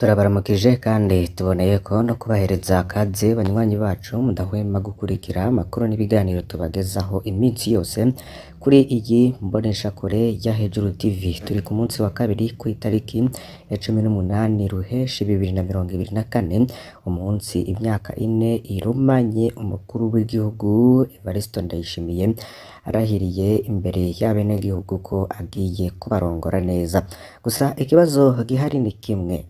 Turabaramukije kandi tuboneyeko no kubahereza kaze banywanyi bacu mudahwema gukurikira amakuru n'ibiganiro tubagezaho iminsi yose kuri iyi mboneshakure ya Hejuru TV. Turi ku munsi wa kabiri kw'itariki ya 18 Ruheshi 2024, umunsi imyaka 4 irumanye umukuru w'igihugu Evariste Ndayishimiye arahiriye imbere y'abenegihugu ko agiye kubarongora neza. Gusa ikibazo gihari ni kimwe: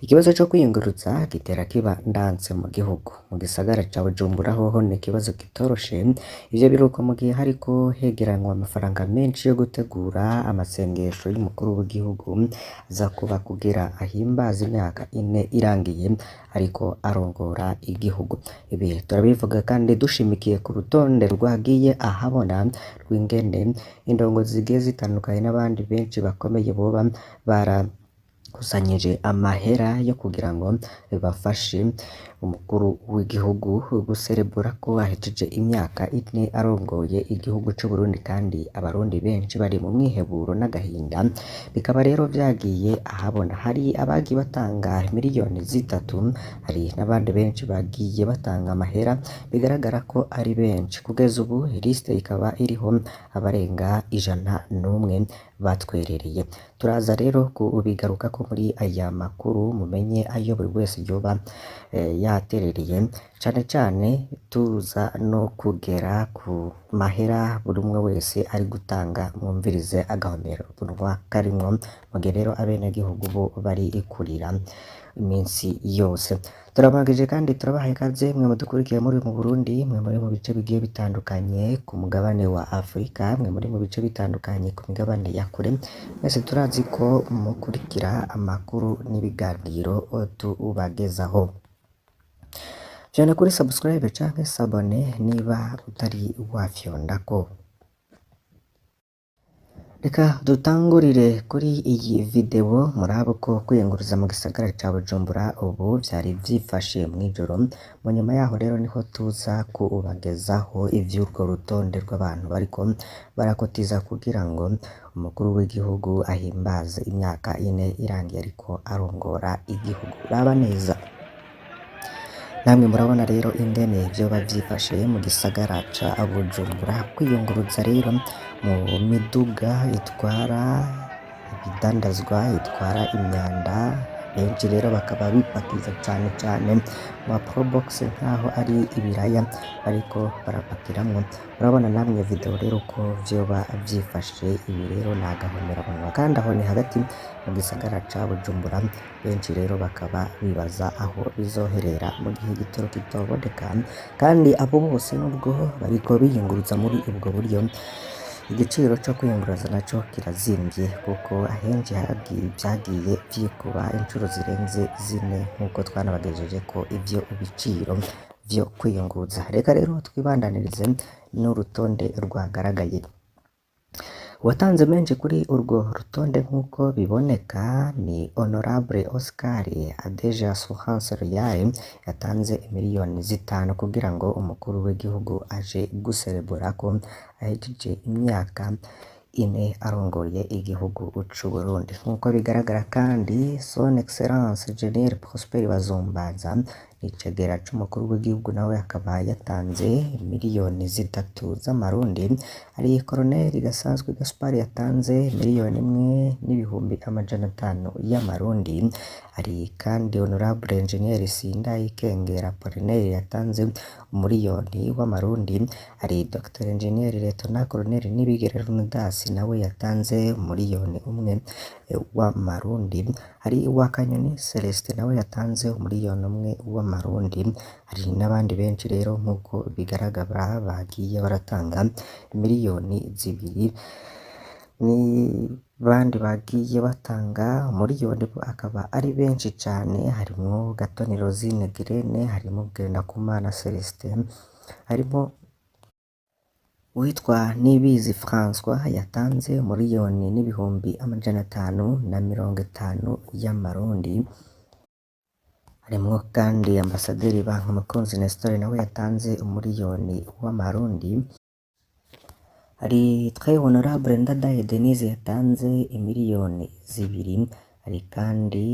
ikibazo co kwiyunguruza gitera kiba ndanse mu gihugu. Mu gisagara ca Bujumbura hoho ni ikibazo kitoroshe. Ivyo biruko mu gihe hariko hegeranwa amafaranga menshi yo gutegura amasengesho y'umukuru w'igihugu aza kuba kugira ahimbaze imyaka 4 irangiye ariko arongora igihugu. Ibi turabivuga kandi dushimikiye ku rutonde rwagiye ahabona rw'ingene indongozi zigiye zitandukanye n'abandi benshi bakomeye boba barakusanyije amahera yo kugira ngo bafashe umukuru w'igihugu guserebura ko ahejeje imyaka 4 arongoye igihugu c'Uburundi, kandi abarundi benshi bari mu mwiheburo n'agahinda. Bikaba rero vyagiye ahabona. Hari abagiye batanga miliyoni 3, hari n'abandi benshi bagiye batanga amahera bigaragara ko ari benshi. Kugeza ubu liste ikaba iriho abarenga 101 batwerereye. Turaza rero kubigarukako muri aya makuru, mumenye ayo buri wese yoba yaterereye, cane cane tuza no kugera ku mahera buri umwe wese ari gutanga, mwumvirize agahomerabunwa karimwo, mu gihe rero abenegihugu bo bari kurira iminsi yose. Turabangije kandi turabahaye ikaze mwe mudukurikiye muri mu Burundi, mwe muri mu bice bigiye bitandukanye ku mugabane wa Afrika, mwe muri mu bice bitandukanye ku migabane ya kure. Mwese turazi ko mukurikira amakuru n'ibiganiro tubagezaho. Vyonda kuri subscribe canke s'abonner niba utari wafyondako. Reka dutangurire kuri iyi video murabe ko kwiyunguruza mu gisagara ca Bujumbura ubu vyari vyifashe mw'ijoro. Mu nyuma yaho rero niho tuza kubagezaho ivy'urwo rutonde rw'abantu bariko barakotiza kugira ngo umukuru w'igihugu ahimbaze imyaka 4 irangiye ariko arongora igihugu. Raba neza. Namwe murabona rero ingene vyoba vyifashe mu gisagara ca Bujumbura. Kwiyunguruza rero mu miduga itwara ibidandazwa, itwara imyanda, benshi rero bakaba bipakiza cane cane mu ma probox nkaho ari ibiraya bariko barapakiramwo. Murabona namwe video rero ko vyoba vyifashe. Ibi rero ni agahomerabunwa, kandi aho ni hagati mu gisagara ca Bujumbura. Benshi rero bakaba bibaza aho bizoherera mu gihe igitoro kitoboneka, kandi abo bose nubwo bariko biyunguruza muri ubwo buryo, igiciro co kwiyunguruza naco kirazimvye, kuko ahenshi vyagiye vyikuba incuro zirenze 4 nkuko twanabagejejeko ivyo biciro vyo kwiyunguruza. Reka rero twibandanirize n'urutonde rwagaragaye. Uwatanze menshi kuri urwo rutonde nk'uko biboneka ni Honorable Oscar Adeje Assurance Royale, yatanze miliyoni 5 kugira ngo umukuru w'igihugu aje guserebura ko ahejeje imyaka 4 arongoye igihugu c'Uburundi. Nk'uko bigaragara kandi, Son Excellence General Prosper Bazombanza icegera c'umukuru w'igihugu nawe akaba yatanze miliyoni 3 z'amarundi. Hari Colonel Gasanzwe Gaspard yatanze miliyoni 1 n'ibihumbi 500 y'amarundi. Hari kandi Honorable Engineer Sindayikengera Apollinaire yatanze 1 miliyoni w'amarundi. Hari Dr Engineer Lieutenant Colonel Nibigera Leonidas nawe yatanze 1 miliyoni w'amarundi. Hari Uwakanyoni Celestin nawe yatanze 1 miliyoni w'amarundi. Hari n'abandi benshi rero nk'uko bigaragara bagiye baratanga miliyoni 2, n'abandi bagiye batanga 1 miliyoni, akaba ari benshi cane. Harimwo Gatoni Rosine Girene, harimwo Ngendakumana Celestin, harimwo uwitwa Nibizi François yatanze 1,550,000 y'amarundi. Harimwo kandi Ambasaderi Bankamukunzi Nestor nawe yatanze 1 miliyoni w'amarundi. Hari Très Honorable Ndadaye Denise yatanze 2 miliyoni. Hari kandi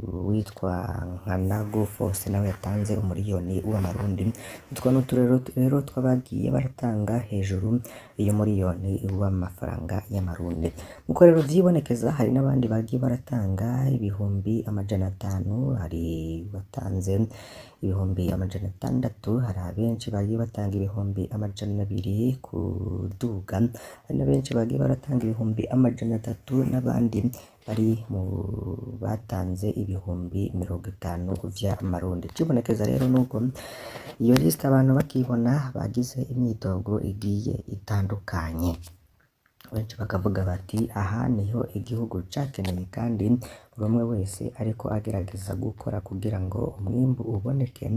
uwitwa Nkanago Faustin nawe yatanze umuriyoni w'amarundi. Utwo n'uturero rero tw'abagiye baratanga hejuru y'umuriyoni w'amafaranga y'amarundi. Nkuko rero vyibonekeza, hari n'abandi bagiye baratanga 500,000, hari batanze 600,000, hari abenshi bagiye batanga 200,000 kuduga, hari na benshi bagiye baratanga 300,000 n'abandi bari mu batanze 50,000 vy'amarundi. Icibonekeza rero nuko iyo liste abantu bakibona bagize imyidogo igiye itandukanye. Benshi bakavuga bati aha niho igihugu cakeneye, kandi buri umwe wese ariko agerageza gukora kugira ngo umwimbu uboneke,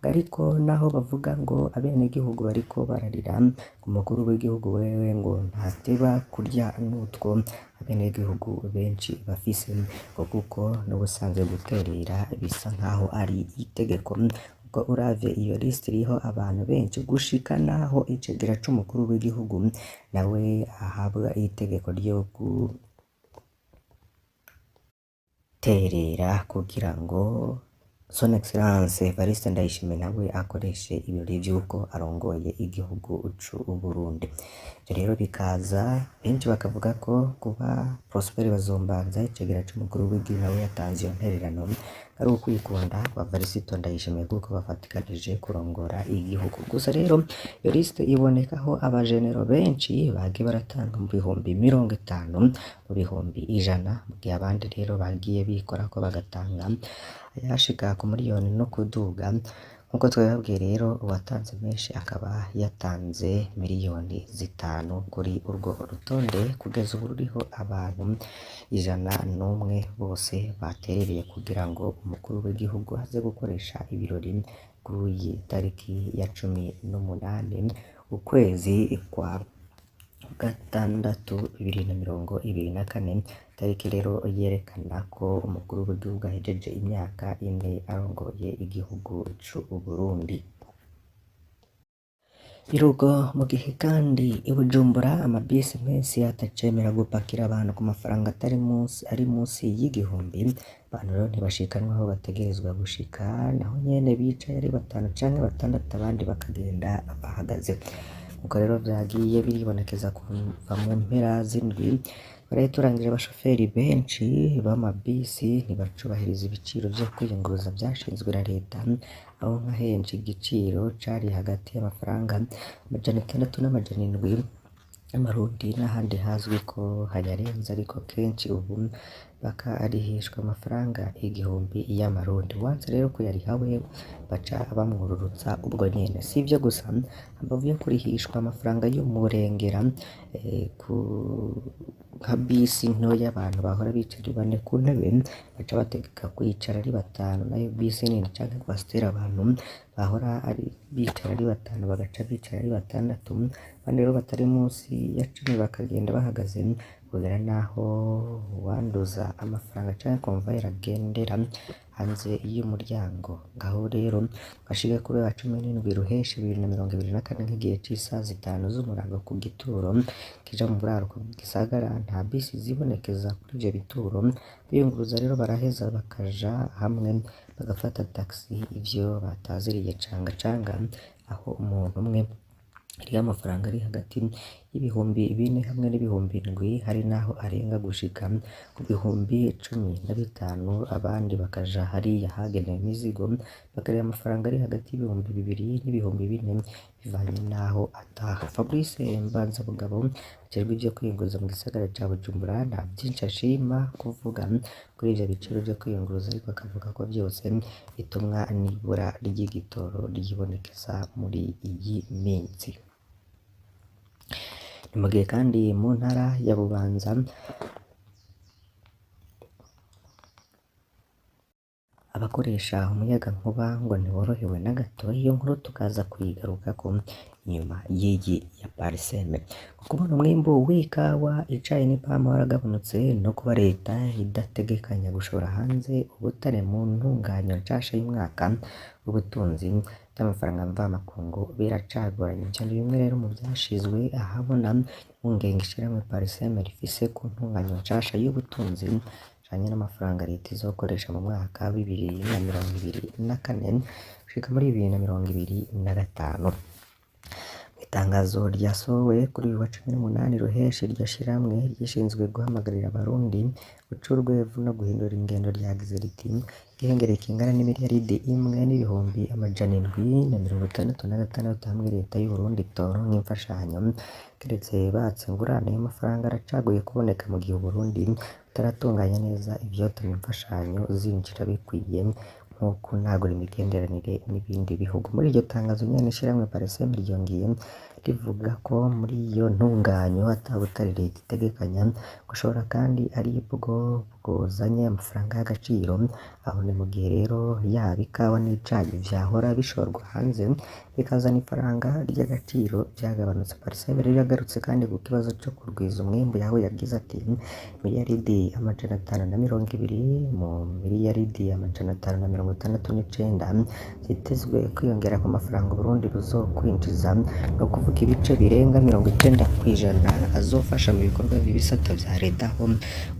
ariko naho bavuga ngo abenegihugu bariko bararira, umukuru w'igihugu wewe ngo ntateba kurya n'utwo abenegihugu benshi bafise, ngo kuko n'ubusanzwe guterera bisa nkaho ari itegeko. Kuko uravye iyo liste iriho abantu benshi gushika naho icegera c'umukuru w'igihugu nawe ahabwa itegeko ryo guterera kugira ngo Son Excellence Evariste Ndayishimiye nawe akoreshe ibirori vy'uko arongoye igihugu c'Uburundi. Ivyo rero bikaza benshi bakavuga ko kuba Prosper Bazombanza icegera c'umukuru w'igihugu nawe yatanze iyo ntererano ari ukwikunda kwa Evariste Ndayishimiye kuko bafatikanije kurongora igihugu. Gusa rero iyo liste ibonekaho abajenero benshi bagiye baratanga mu 50,000, mu 100,000, mu gihe abandi rero bagiye bikorako bagatanga ayashika ku miliyoni no kuduga. Nkuko twabibabwiye rero, uwatanze menshi akaba yatanze 5 miliyoni kuri urwo rutonde, kugeza ubu ruriho abantu 101 bose baterereye kugira ngo umukuru w'igihugu aze gukoresha ibirori kuri iyi tariki ya 18 ukwezi kwa gatandatu 2024, tariki rero yerekana ko umukuru w'igihugu ahejeje imyaka 4 arongoye igihugu c'Uburundi. Biruko mu gihe kandi i Bujumbura amabisi menshi atacemera gupakira abantu ku mafaranga atari munsi ari munsi y'igihumbi, abantu rero ntibashikanwa aho bategerezwa gushika, naho nyene bicaye ari batanu canke batandatu, abandi bakagenda bahagaze. Nkuko rero vyagiye biribonekeza kuva mu mpera z'indwi twaraye turangije, abashoferi benshi b'amabisi ntibacubahiriza ibiciro vyo kwiyunguruza vyashinzwe na leta, aho nka henshi igiciro cari hagati y'amafaranga 600 n'700 y'amarundi, n'ahandi hazwi ko hayarenze, ariko kenshi ubu bakarihishwa amafaranga 1,000 y'amarundi. Uwanse rero kuyariha we baca bamwururutsa ubwo nyene. Si ivyo gusa, hambavu yo kurihishwa amafaranga y'umurengera, ku nka bisi ntoya abantu bahora bicara ari bane ku ntebe baca bategeka kwicara ari batanu, nayo bisi nini canke kwasiteri abantu bahora ari bicara ari batanu bagaca bicara ari batandatu, abandi rero batari munsi ya 10 bakagenda bahagaze, kugera naho uwanduza amafaranga canke komvayeri agendera hanze y'umuryango. Ngaho rero bashike kuri wa 17 ruheshi 2024 nk'igihe c'isaha 5 z'umurango ku gituro kija mu buraruko bw'igisagara, nta bisi zibonekeza kuri ivyo bituro. Biyunguruza rero baraheza bakaja hamwe bagafata taxi, ivyo bataziriye canga canga, aho umuntu umwe hariho amafaranga ari hagati y'4,000 hamwe n'7,000, hari naho arenga gushika ku 15,000, abandi bakaja hariya hagenewe imizigo bakariha amafaranga ari hagati y'2,000 n'4,000 bivanye n'aho ataha. Fabrice Mbanzabugabo ajejwe ivyo kwiyunguruza mu gisagara ca Bujumbura nta vyinshi ashima kuvuga kuri ivyo biciro vyo kwiyunguruza, ariko akavuga ko vyose bitumwa n'ibura ry'igitoro ryibonekeza muri iyi minsi. Ni mu gihe kandi mu ntara ya Bubanza abakoresha umuyagankuba ngo ntiborohewe na gato, iyo nkuru tukaza kuyigarukako inyuma y'iyi ya Parseme. Kubona umwimbu w'ikawa, icayi n'ipampa waragabanutse, no kuba leta idategekanya gushora hanze ubutare mu ntunganyo nshasha y'umwaka w'ubutunzi by'amafaranga mvamakungu biracagoranye. Ivyo ni bimwe rero mu vyashizwe ahabona impungenge ishirahamwe Parseme rifise ku ntunganyo nshasha y'ubutunzi. bijanye n'amafaranga leta izokoresha mu mwaka wa 2024 gushika muri 2025. Itangazo ryasohowe kuri uyu wa 18 Ruheshi, iryo shirahamwe ryishinzwe guhamagarira abarundi guca urwevu no guhindura ingendo ryagize riti: "Igihengeri kingana n'imiliyaridi imwe n'ibihumbi 766 hamwe leta y'Uburundi itoronka imfashanyo kiretse batse ingurane, ayo mafaranga aracagoye kuboneka mu gihe Uburundi butaratunganya neza ivyotuma imfashanyo zinjira bikwiye nko kunagura imigenderanire n'ibindi bihugu." Muri iryo tangazo nyene, ishirahamwe Parsem ryongeye rivuga ko muri iyo ntunganyo ata butare leta itegekanya gushora kandi ari bwo bwozanye amafaranga y'agaciro. Aho ni mu gihe rero yaba ikawa n'icayi vyahora bishorwa hanze bikazana ifaranga ry'agaciro vyagabanutse. Parsem rero yagarutse kandi ku kibazo co kugwiza umwimbu, aho yagize ati: "Miliyaridi 520 mu miliyaridi 569 zitezwe kwiyongera ku mafaranga Uburundi buzokwinjiza, ni ukuvuga ibice birenga 90% azofasha mu bikorwa vy'ibisata vya leta aho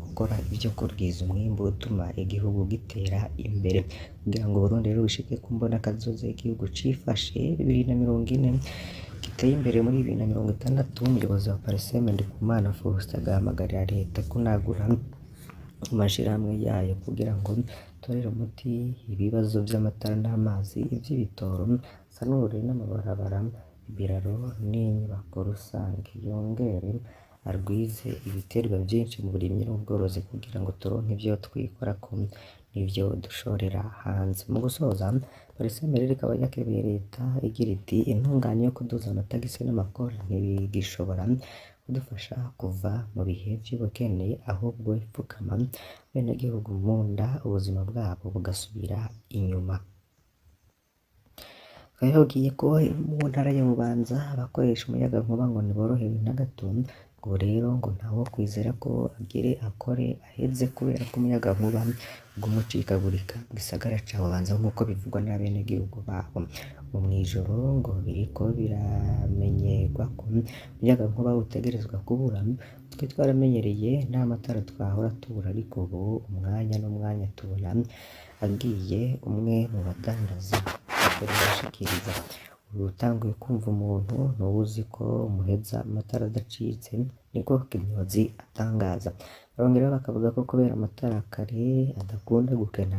gukora ivyo kugwiza umwimbu utuma igihugu gitera imbere." Kugira ngo Uburundi rero bushike ku mbonakazoza y'igihugu cifashe 2040 giteye imbere muri 2060, umuyobozi wa Parsem Ndikumana Faustin agahamagarira leta kunagura amashirahamwe yayo kugira ngo itorere umuti ibibazo vy'amatara n'amazi, ivy'ibitoro, asanure n'amabarabara, ibiraro n'inyubako rusange, yongere arwize ibiterwa vyinshi mu burimyi n'ubworozi kugira ngo turonke ivyo twikorako n'ivyo dushorera hanze. Mu gusoza, Parsem rero ikaba yakebuye leta igira iti: "Intunganyo yo kuduza amatagisi n'amakori ntibigishobora kudufasha kuva mu bihe vy'ubukene, ahubwo ipfukama abenegihugu mu nda, ubuzima bwabo bugasubira inyuma." Twababwiye ko mu ntara ya Bubanza abakoresha umuyagankuba ngo ntiborohewe na gato, ngo rero ngo ntawokwizera ko agire akore aheze kubera ko umuyagankuba uguma ucikagurika mu gisagara ca Bubanza nk'uko bivugwa n'abenegihugu baho. Ngo mw'ijoro ngo biriko biramenyerwa ko umuyagankuba utegerezwa kubura, twe twaramenyereye nta matara twahora tubura ariko ubu umwanya n'umwanya tubona agiye, umwe mu badandaza arabishikiriza. Utanguye kumva umuntu ntuwuzi ko umuheza amatara adacitse, niko Kinyozi atangaza. Barongera bakavuga ko kubera amatara kare adakunda gukena,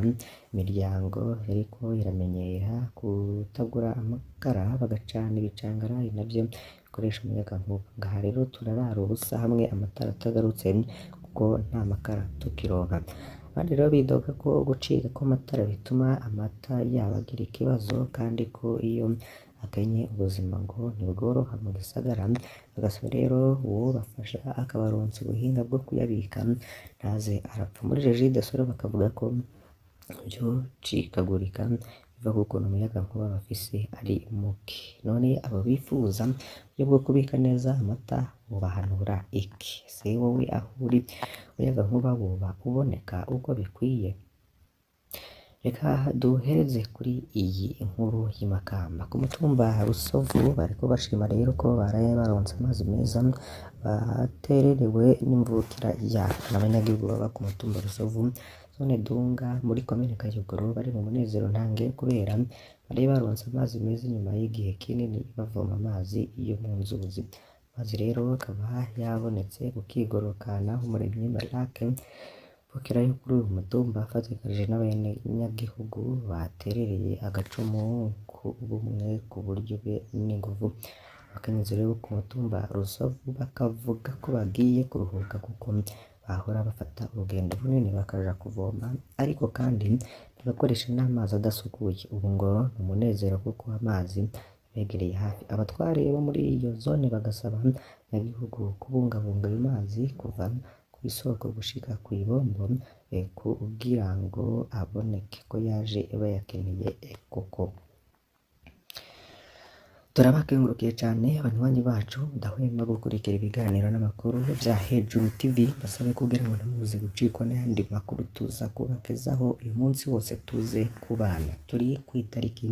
imiryango yariko iramenyera kutagura amakara bagacana ibicangarayi navyo bikoresha umuyagankuba. Ngaha rero turarara ubusa hamwe amatara atagarutse kuko nta makara tukironka. Abandi rero bidoga ko gucika kw'amatara bituma amata yabo agira ikibazo kandi ko iyo akenye ubuzima ngo ntibworoha mu gisagara, bagasaba rero uwobafasha akabaronsa ubuhinga bwo kuyabika ntaze arapfa. Muri Regideso rero bakavuga ko ivyo cikagurika biva kukuntu umuyagankuba bafise ari muke. None abo bifuza uburyo bwo kubika neza amata wobahanura iki? Ese wowe aho uri umuyagankuba woba uboneka uko bikwiye? Reka duhereze kuri iyi nkuru y'imakamba. Ku mutumba Rusovu bariko bashima rero ko baraye baronse amazi meza batererewe n'imvukira yabo. N'abanyagihugu baba ku mutumba Rusovu zone Dunga muri komine Kayogoro bari mu munezero ntange kubera bari baronse amazi meza inyuma y'igihe kinini bavoma amazi yo mu nzuzi. Amazi rero akaba yabonetse ku kigoro ka Nahumuremyi Malake Bukera yo kuri uyu mutumba afatikanije n'abanyagihugu baterereye agacumu ku bumwe ku buryo bwe n'inguvu. Abakenyezi rero bo ku mutumba Rusovu bakavuga ko bagiye kuruhuka kuko bahora bafata urugendo runini bakaja kuvoma, ariko kandi bagakoresha n'amazi adasukuye. Ubu ngo ni umunezero kuko amazi yabegereye hafi. Abatware bo muri iyo zone bagasaba abanyagihugu kubungabunga ayo mazi kuva kw'isoko gushika kw'ibombo kugira ngo aboneke ko yaje bayakeneye koko. Turabakengurukiye cane abanywanyi bacu mudahwema gukurikira ibiganiro n'amakuru vya Hejuru TV, basabe kugira ngo ntimuze gucikwa n'ayandi makuru tuza kubagezaho uyu munsi wose tuze kubana. Turi kw'itariki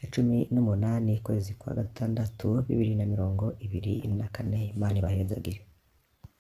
ya 18 kwezi kwa gatandatu 2024, Imana ibahezagire.